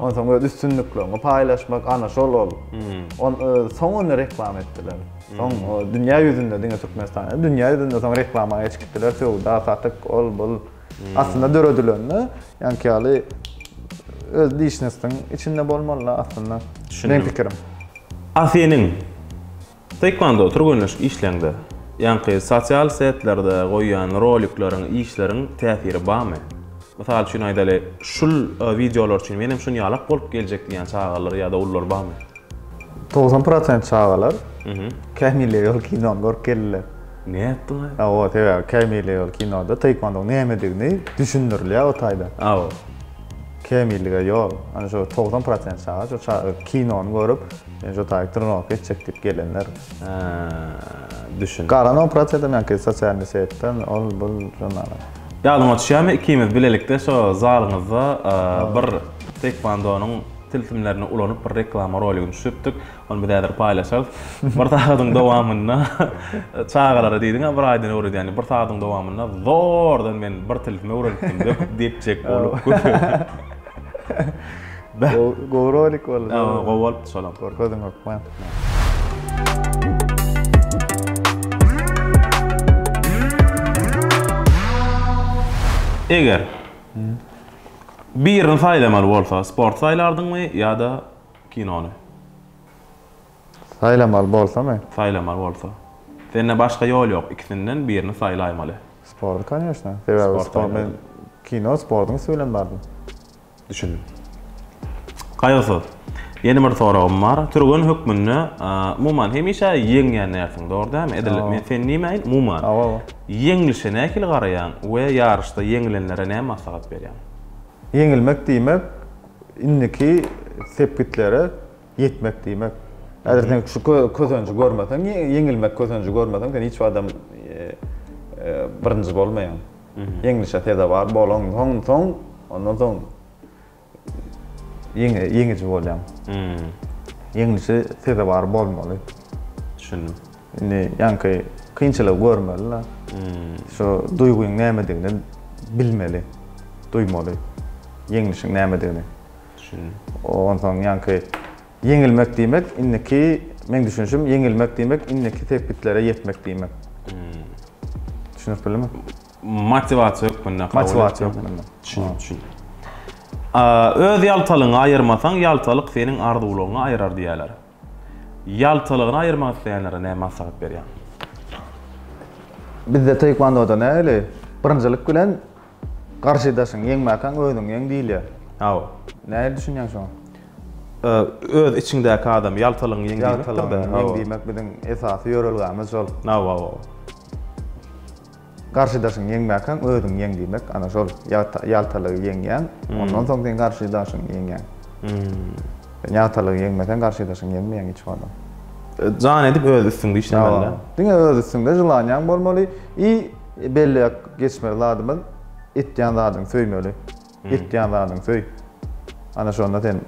onsoň öz üstünlikleriňi paýlaşmak, ana şol ol. Soň ony reklama etdiler. Soň dünýä ýüzünde diňe Türkmenistan däl, dünýä ýüzünde soň reklama geçip gitdiler, söwda, satyk, ol, bul. Aslynda döredilende ýaňky ýaly öz lişnostyň içinde bolmaly aslynda. Meň pikirim. A seniň taekwondo türgenleşik işleňde ýaňky sosial setlerde goýýan rolikleriň, işleriň täsiri barmy? Mysal üçin aýdaly, şul wideolar üçin menem şun ýalak bolup geljek diýýän çagalar ýa-da ulular barmy? 90 prosent çagalar Kämil ýol kinony görüp geldiler. Nätdiňaý? Hawa, sebäbi Kämil ýol kinoda taekwondoň nämedigini düşündirilýär o taýda. Hawa. Kämillige ýol. Ana şo 90 prosent çaga şo kinony görüp, men şo taýy trenirowka etjek diýip gelenler. Hä, düşündim. Galan 10 prosentem ýaňky sosialnyý setden ol bul şonlara. Ýadyňa düşýärmi ikimiz bilelikde şo zalyňyzda bir taekwondonyň tilsimlerini ulanyp bir reklama roligini düşüripdik. Ony biz häzir paýlaşarys. Bir sagadyň dowamynda çagalara diýdiň-ä bir aýdan öwredýän diýip, bir sagadyň dowamynda zordan men bir tilsim öwrenipdim. Döküp depjek bolup. Gowy rolik boldy. Gowy bolupdy şolam. Görkeziň hökman. Eger Birini saýlamaly bolsa, sporty saýlardyňmy ýa-da kinony? Saýlamaly bolsamy? Saýlamaly bolsa. Sende başga ýol ýok, ikisinden birini saýlaýmaly. Sporty koneşno. Sebäbi sport men kino sportuň üsti bilen bardym. Düşündim. Gaýgysyz. Ýene bir soragym bar. Türgen hökmünde umuman hemişe ýeňýän dälsiň, dogry dälmi? Edil men sen diýmäýin, umuman. Hawa. Ýeňlişe nähili garaýaň we ýaryşda ýeňilenlere näme maslahat berýäň? Ýeňilmek diýmek, indiki sepgitlere ýetmek diýmek. Häzir sen şu kösenji görmeseň, ýeňilmek kösenji görmeseň, sen hiç wagtam birinji bolmaýaň. Ýeňlişe sezewar bolaňsoň, soň, ondan soň Ýeňiji bolýaň. Ýeňlişe sezewar bolmaly. Düşündim. Indi ýaňky kynçylygy görmeli-la. Şu duýgyň nämedigini bilmeli, duýmaly. Ýeňlişiň nämedigini. Düşündim. Onsoň ýaňky ýeňilmek diýmek indiki, meň düşünişim, ýeňilmek diýmek indiki sepgitlere ýetmek diýmek. Düşünip bildimmi? Motiwasiýa hökmünde kabul Motiwasiýa hökmünde. Düşündim, düşündim. Öz ýaltalygyňy aýyrmasaň, ýaltalyk seniň arzuwlaryňy aýyrar diýýärler. Ýaltalygyny aýyrmak isleýänlere näme maslahat berýäň? Bizde taekwondoda nähili? Birinjilik bilen garşydaşyňy ýeňmäkäň özüňi ýeň diýilýär. Hawa. Nähili düşünýäň şoňa? Öz içiňdäki adamy ýaltalygyňy ýeň diýmekdir-de. Ýaltalygyňy ýeň diýmek biziň esasy ýörelgämiz şol. Hawa, hawa. Garşydaşyňy ýeňmäkäň özüňi ýeň diýmek, ana şol ýaltalygy ýeňýäň, ondan soň sen garşydaşyňy ýeňýäň. Sen ýaltalygy ýeňmeseň garşydaşyňy ýeňmeýäň hiç wagtam. Jan edip öz üstüňde işlemeli. Diňe öz üstüňde želaniýaň bolmaly i belläp geçmeli zadymyz etýän zadyňy söýmeli. Etýän zadyňy söý. Ana şonda sen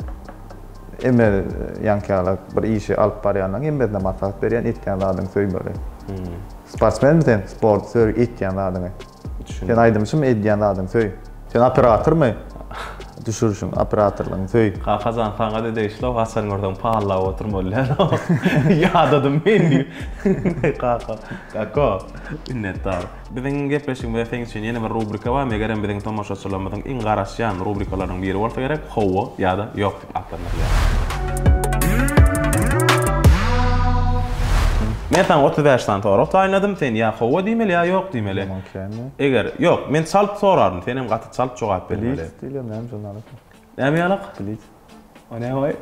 hemme ýaňky ýaly bir işi alyp barýanlaryň hemmesine maslahat berýän etýän zadyňy söýmeli. Sportsmenmi sen? Sporty söý, etýän zadyňy. Sen aýdymçymy? Edýän zadyňy söý. Sen operatormy? Düşürişiň, operatorlygyňy söý. Kakajan saňada degişli-ow haçan görseň pallap oturmaly däl-ow. Ýadadym men diýip. Kaka. Kako. Minnetdar. Biziň gepleşigimizde seň üçin ýene bir rubrika bar, megerem biziň tomaşaçylarymyzyň iň garaşýan rubrikalarynyň biri bolsa gerek, Hawa ýa-da Ýok diýip atlandyrylýar. Men saňa 35 sany sorag taýynladym, sen ýa hawa diýmeli, ýa ýok diýmeli. Eger, ýok, men çalt soraryn, senem gaty çalt jogap bermeli. Blitz diýilýär, näme şonda alak? Näme ýalak? Blitz. O näme oý?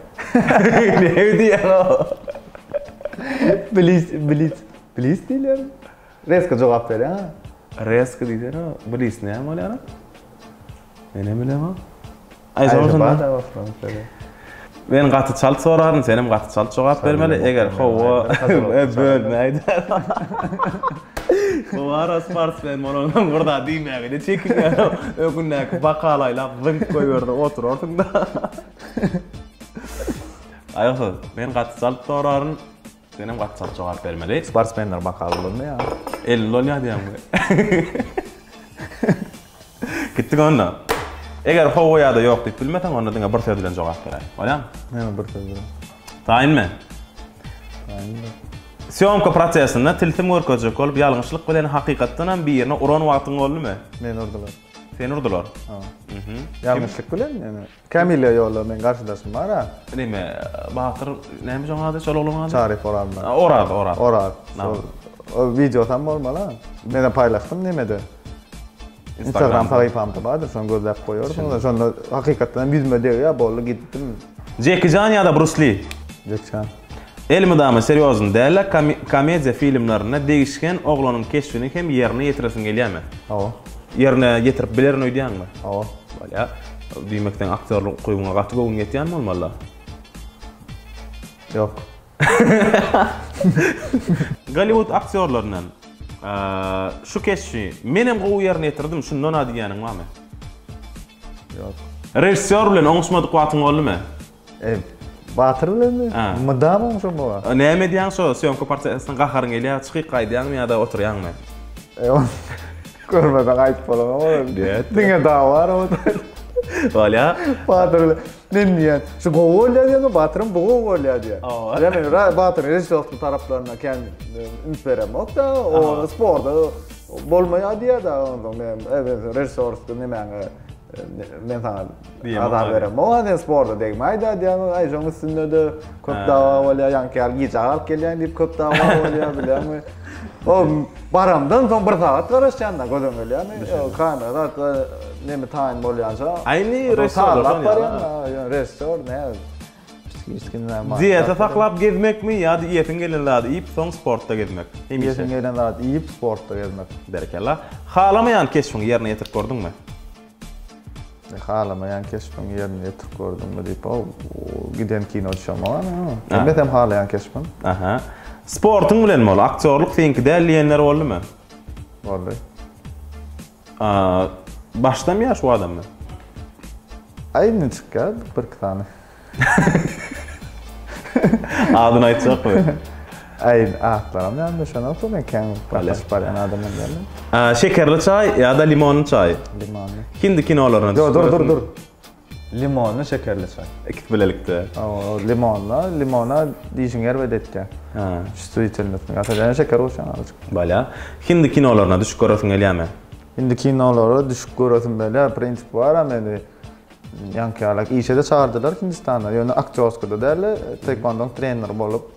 Näme diýýäň o? Blitz, blitz, blitz diýilýär. Reska jogap berýäň a. Reska diýsene, blitz näme bolýar? Menem bilemok. Aý, şonda. Men gaty çalt soraryn, senem gaty çalt jogap bermeli. Eger hawa, bölmäýdä. Bu ara sportsmen bolansoň bir zat diýmäge-de çekinýär. Öňündäki bakaly aýlap zyňyp goýberdi, oturarsyň-da. Aýgysyz, men gaty çalt soraryn. Senem gaty çalt jogap bermeli. Sportsmenler bakal ulanmaýar. Elinde bolýar diýýäňmi? Gitdik onda. Eger hawa ýa-da ýok diýip bilmeseň, onda diňe bir söz bilen jogap beräý. Bolýarmy? Näme bir söz bilen? Taýynmy? Taýyn. Sýomka prosesinde tilsim görkezjek bolup, ýalňyşlyk bilen hakykatdanam birine uran wagtyň boldumy? Meni urdular. Seni urdular? Ha. Mhm. Ýalňyşlyk bilen, ýöne Kamilýa ýolla meň garşydaşym bar-a. Neme, Batyr, näme şoň ady, şol ogluň ady? Çaryýew Orazmy? Oraz, Oraz. Oraz. Şol, o wideosam bolmaly-a. Menem paýlaşdym nemede. Instagram sahypamda bardyr, şony gözläp goýarsyňyz. Şonda hakykatdan hem ýüzüme degýär, boldy gitdim. Jeki Jan ýa-da Brus Li? Jeki Çan. Elmydama serýozny däl-de, komediýa filmlerinde degişgen oglanyň keşbini hem ýerine ýetiresiň gelýärmi? Hawa. Ýerine ýetirip bilerin öýdýäňmi? Hawa. Bolýar. Diýmek seň aktýorlyk ukybyňa gaty göwün ýetýän bolmaly-da? Ýok. Golliwud aktýorlaryndan şu keşbi menem gowy ýerine ýetirdim, şundan-a diýýäniň barmy? Ýok. Režissýor bilen oňuşmadyk wagtyň boldumy? E, Batyr bilenmi? Ha. Mydama oňşan bolar. Näme edýäň şo sýomka prosesinde gaharyň gelýär, çykyp gaýdýaňmy ýa-da oturýaňmy? E, ony görmeseň aýdyp bolanok ol. Diňe dawa bar o. Bolýa. Batyr bilen men diýýän, şu gowy bolýar diýýän, Batyrym bu gowy bolýar diýýän. Ýa men Batyryň režissýorlyk taraplaryna kän e, üns beremok-da, o sporda bolmaýar diýýär-de, onsoň men e, režissýorlyk nemäňe Men saňa azar beremok, a sen sporta degmäý-dä diýýän, aý şoň üstünde-de köp dawa bolýar, ýaňky ýaly gijä galyp gelýän diýip köp dawa bolýar, bilýäňmi? O baramdan soň bir sagat garaşýan-da, gözüň gelýärmi? Kamera zat neme taýyn bolýança. Aý indi režissýorlar şony režissýor näme? Dieta saklap gezmekmi ýa-da iýesiň gelen zady iýip, soň sportda gezmek? Hemişe. Iýesiň gelen zady iýip, sportda gezmek. Berekella. Halamaýan keşbiňi ýerine ýetirip gördüňmi? Halamaýan keşbiňi ýerine ýetirip gördüňmi diýip, o giden kino düşemok ana. Hemmesem halaýan keşbim. Aha. Sportuň bilen bol, aktýorlyk seňki däl diýenler boldumy? Boldy. Başdamy ýa şu adammy? Aý indi çykýar bir iki sany. Adyny aýtjakmy? Aý, atlaram ýadymda düşenok, men kän gatnaşyp barýan adamam däldim. Şekerli çaý ýa-da limonly çaý? Limonly. Hindi kinolaryna Ýok, dur, dur, dur. Limonly şekerli çaý. Ikisi bilelikde. Hawa, limonly, limona dişiňi erbet etýär. Ha. Çувствительностny gaçyrýar, ýöne şeker goşýaň azajyk. Bolýar. Hindi kinolaryna düşüp göresiň gelýärmi? Hindi kinolara düşüp göresim gelýär, prinsip bar-a meni ýaňky ýalak işe-de çagyrdylar Hindistana, ýöne aktýorskada däl-de, taekwondoň treneri bolup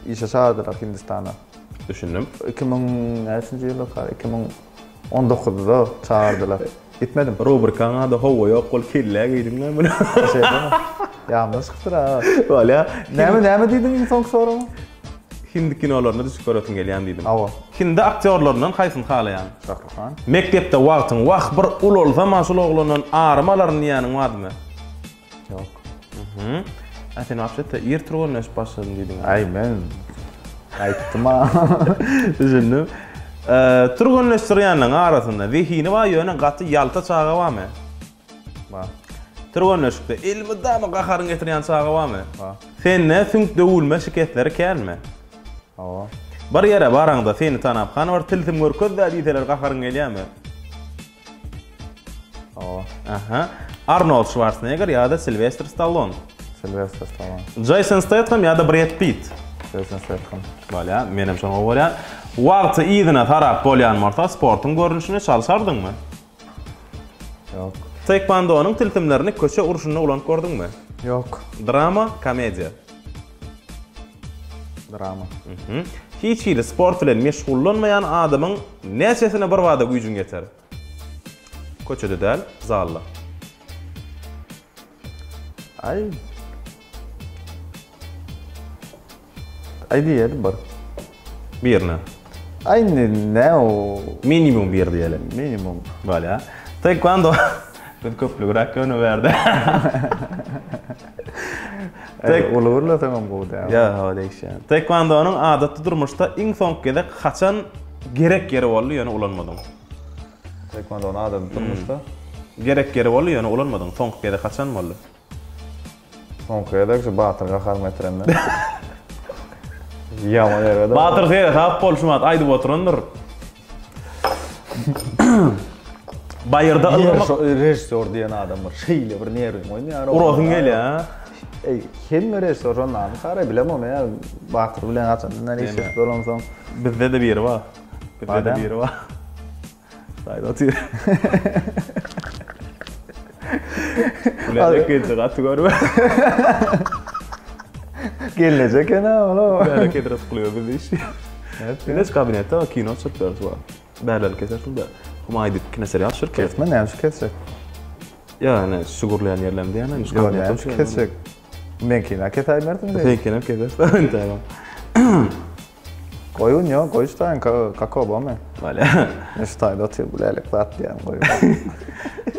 işe çagyrdylar Hindistana. Düşündim. 2000 näçinji ýylda, 2019-da çagyrdylar. Gitmedim. Rubrikaň ady Hawa ýok bol kellä geýdiň-le muny. Şeýdemi? Ýamdan çykypdyr-a. Bolýa. Näme, näme diýdiň iň soňky soragyňa? Hindi kinolaryna düşüp göresiň gelýän diýdim. Hawa. Hindi aktýorlaryndan haýsyny halaýaň? Şahrukh Han. Mekdepde wagtyň wah bir ulalsam-a şul oglandan arym alaryn diýýäniň bardymy? Ýok. Mhm. A sen wapşe-de ir türgenleşip başladyň diýdiň. Aý men aýtdym-a. Düşündim. Türgenleşdirýänleriň arasynda zehini bar ýöne gaty ýalta çaga barmy? Bar. Türgenleşikde elmydama gaharyňy getirýän çaga barmy? Bar. Sende süňk döwülme şikesleri känmi? Hawa. Bir ýere baraňda seni tanap, hany bir tilsim görkez-dä diýseler gaharyň gelýärmi? Hawa. Aha. Arnold Şwarsenegger ýa-da Silwestr Stallon? Silwestr Stallon. Jason Stetham ýa-da Bred Pitt? Jason Stetham. Bolýar, menem şony gowy görýän. Wagty yzyna sarap bolýan bolsa, sportuň görnüşini çalşardyňmy? Ýok. Taekwondonyň tilsimlerini köçe urşunda ulanyp gördüňmi? Ýok. Drama, komediýa. Drama. Mhm. Hiç hili sport bilen meşgullanmaýan adamyň näçesine birbada güýjüň ýeter? Köçede däl, zalda. Aý. Aý diýeli bir. Birine. Aý indi ne o? Minimum bir diýeli. Minimum. Bolýa. Taekwondo. Biz köplügräk ýöne bärde. Tek uly gürleseňem gowy däl. Ýa, hawa degişýän. Taekwondonyň adaty durmuşda iň soňky gezek haçan gerek ýeri boldy, ýöne ulanmadyň? Taekwondonyň adaty durmuşda gerek ýeri boldy, ýöne ulanmadyň. Soňky gezek haçan boldy? Soňky gezek şu Batyr gaharymy getirende. Ýaman erbet. Batyr seresap bol şu wagt aýdyp oturandyr. Baýyrda ylgamak. Režissýor diýen adam bir şeýle bir nerwiňi oýnaýar. Urasyň gelýär ha. Eý, hemme režissýor şondanmy sary bilemok men Batyr bilen haçandan işleşip bolansoň. Bizde-de biri bar. Bizde-de biri bar. Saýda otyr. Bilerek geljek gaty görme. Geljek ene ola. Bilerek Hidret Kulyýew bizde işleýär. Bileç kabinetde kino çykyp berdi bar. Bärleri kesersiň de. Humaý diýip kineserial düşürip. Kesme näme şu kesjek? Ýa ne şu gurlaýan ýerlerini diýýän, şu kabinetde şu kesjek. Meňkini kesäýmersiň. Seňkini kesersiň. Goýun ýok, goý şu taýyn kako bomy. Bolýa. Men şu taýda otyr bilälek zat diýýän goý.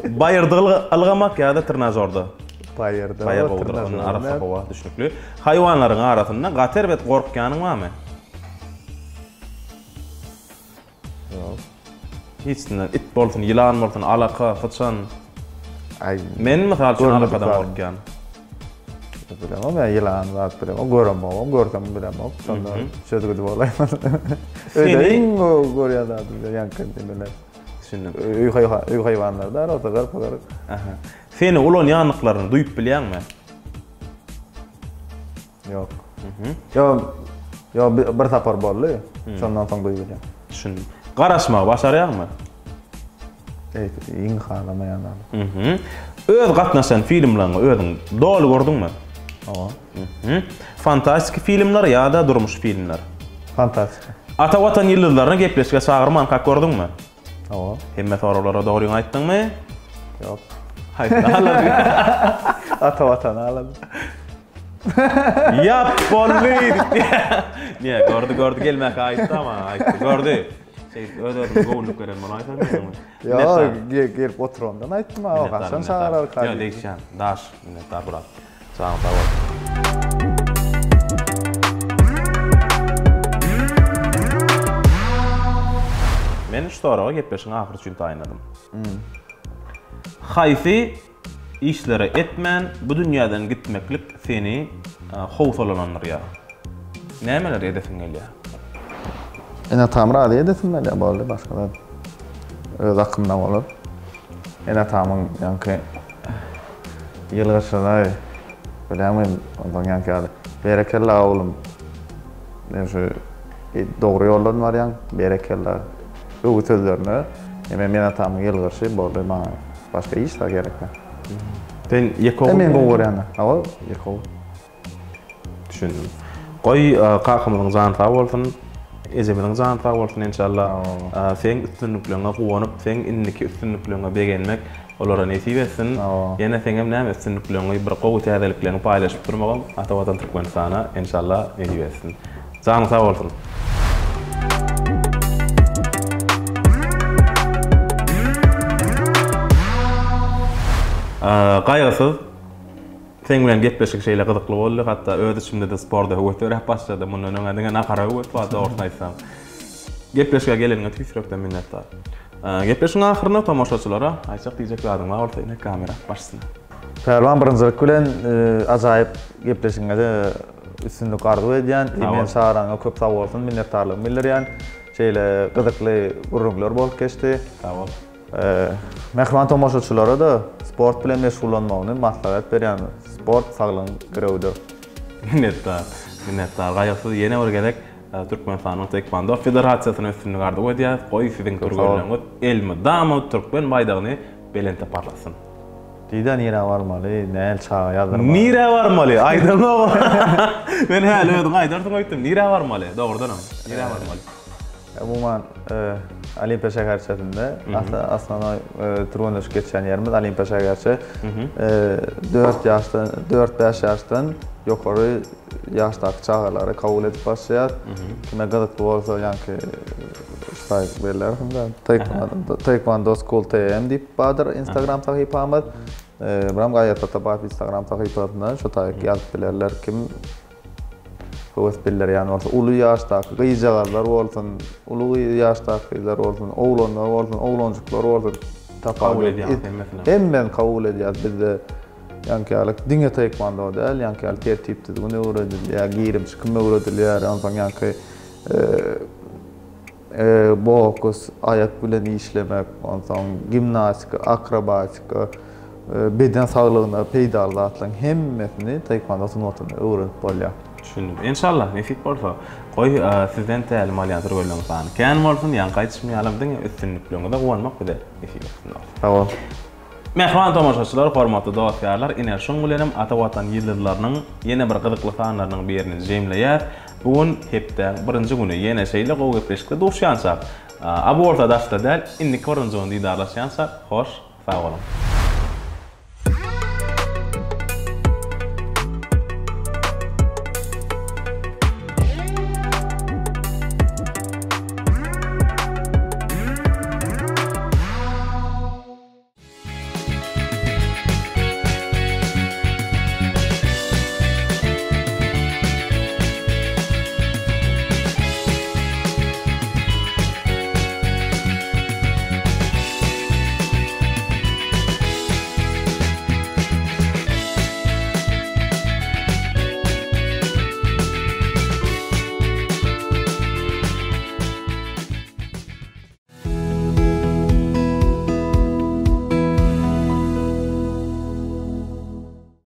Baýyrda ylgamak ýa-da trenažorda? Baýyrda. Baýyr gowudyr, onda arassa howa düşnükli. Haýwanlaryň arasynda gaty erbet gorkýanyň barmy? Ýok. Hiçsinden it bolsun, ýylan bolsun, alaka, syçan. Aý. Men mysal üçin alakadan gorkýan. Bilemok, men ýylan zat bilemok, göremogam, görsem bilemok. Şonda çözgüdi bolaýmaz. Öýde iň gowy görýän zadym ýaňky nemeler. Düşündim. Öý haýwan, öý haýwanlary da arasy gyr pygyr. Aha. Seni ulanýanlyklaryny duýup bilýäňmi? Ýok. Ýok. Ýok, bir sapar boldy. Şondan soň duýup bilýän. Düşündim. Garaşmagy başarýaňmy? Eý, iň halamaýan zadym. Mhm. Öz gatnaşan filmleriňi özüň doly gördüňmi? Hawa. Mhm. Fantastiki filmler ýa-da durmuş filmler? Fantastiki. Ata Watan ýyldyzlaryny gepleşige çagyrmanka gördüňmi? Hawa. Hemme soraglara dogryňy aýtdyňmy? Ýok. Haýsyny haladyň? Ata Watany haladym. Ýap boldy diýip. Niýe, gördi, gördi, gelmäkä aýtdy ama, aýtdy, gördi. Şeýdip öz-özüňe göwünlik beren bolaýsaň meniň. Ýok, gelip oturandan aýtdym, a haçan çagyrarka. Ýok, degişýän. Daş, minnetdar brat. Janyň sag bolsun. Men şu soragy gepleşigiň ahyry üçin taýynladym. Haýsy işleri etmän bu dünýäden gitmeklik seni howsalalandyrýar? Nämeler edesiň gelýär? Ene-atamy razy edesim gelýär, boldy, başga zat öz akymda bolar. Ene-atamyň ýaňky ýylgyryşyny bilýäňmi, onsoň ýaňky ýaly, Berekella, oglum, men şu dogry ýoldan barýaň, berekella öwgi sözlerine hemem ene-atamyň ýylgyryşy boldy maňa başga hiç zat gerek däl. Sen ýeke ogul. Meni gowy görýänler. Hawa, ýeke ogul. Düşündim. Goý kakamyzyň jany sag bolsun, ejemiziň jany sag bolsun enşalla. Seň üstünlikleriňe guwanyp, seň indiki üstünlikleriňe begenmek olara nesip etsin. Ýene seňem näme üstünlikleriňi, bir gowy täzelikleriňi paýlaşyp durmagam Ata Watan Türkmenistana enşalla nesip etsin. Janyň sag bolsun. Gaýgysyz Seň bilen gepleşik şeýle gyzykly boldy, hatda öz içimde-de sporda höwes döräp başlady. Mundan öň-ä diňe nahara höwes bardy, dogrusyny aýtsam. Gepleşige geleniňe tüýs ýürekden minnetdar. Gepleşigiň ahyrynda tomaşaçylara aýtjak diýjek zadyň bar bolsa ine kamera başsyna. Pälwan birinjilik bilen ajaýyp gepleşigiňede üstünlik arzuw edýän. Meni çagyranyňa köp sag bolsun, minnetdarlygymy bildirýän. Şeýle gyzykly gürrüňler bolup geçdi. Sag bol. Mähriban tomaşaçylara-da sport bilen meşgullanmagyny maslahat berýän. Sport saglygyň girewidir. Minnetdar. Minnetdar. Gaýgysyz ýene bir gezek Türkmenistanyň Taekwondo Federasiýasyna üstünlik arzuw edýäris. Goý siziň türgenleriňiz elmydama türkmen baýdagyny belente parlatsyn. Diýdä nirä barmaly, näl çaga ýazdyrmaly. Nirä barmaly? Aýdaňok. Men häli özüň aýdarsyň öýtdüm. Nirä barmaly? Dogrudanam, nirä barmaly? Umuman, Olimpiýa şäherçesinde osnownoý türgenleşik geçýän ýerimiz Olimpiýa şäherçe. 4 ýaşdan, 4-5 ýaşdan ýokary ýaşdaky çagalary kabul edip başlaýar. Kime gyzykly bolsa, ýaňky saýt belärsiň-de. Taekwondo School TM diýip bardyr Instagram sahypamyz. Biram Gaýat Atabaýew Instagram sahypasyndan şo taýyk ýazyp bilerler. Kim höwes bildirýän bolsa, uly ýaşdaky gyzjagazlar bolsun, uly ýaşdaky gyzlar bolsun, oglanlar bolsun, oglanjyklar bolsun, kabul edýäňiz hemmesini. Hemmesini kabul edýäris. Bizde ýaňky ýaly diňe taekwondo däl, ýaňky ýaly tertip-düzgün öwredilýär, girim-çykym öwredilýär, onsoň ýaňky Boks, aýak bilen işlemek, onsoň gimnastika, akrobatika, beden saglygyna peýdaly zatlaryň hemmesini taekwondo sungatynda öwrenip bolýar. Düşündim. Enşallah, nesip bolsa. Goý, sizden tälim alýan türgenleriň sany kän bolsun, ýaňky aýdyşym ýalam diňe üstünlikleriňize guwanmak bize nesip etsin dost. Sag bol. Mähriban tomaşaçylar, hormatly dost-ýarlar, ine, şuň bilenem Ata Watan ýyldyzlarynyň ýene bir gyzykly sanlarynyň birini jemleýäs. Bu gün hepdäň birinji güni. Ýene şeýle gowy gepleşikde duşýançak, a bu bolsa daşda däl, indiki birinji gün didarlaşýançak, hoş, sag boluň!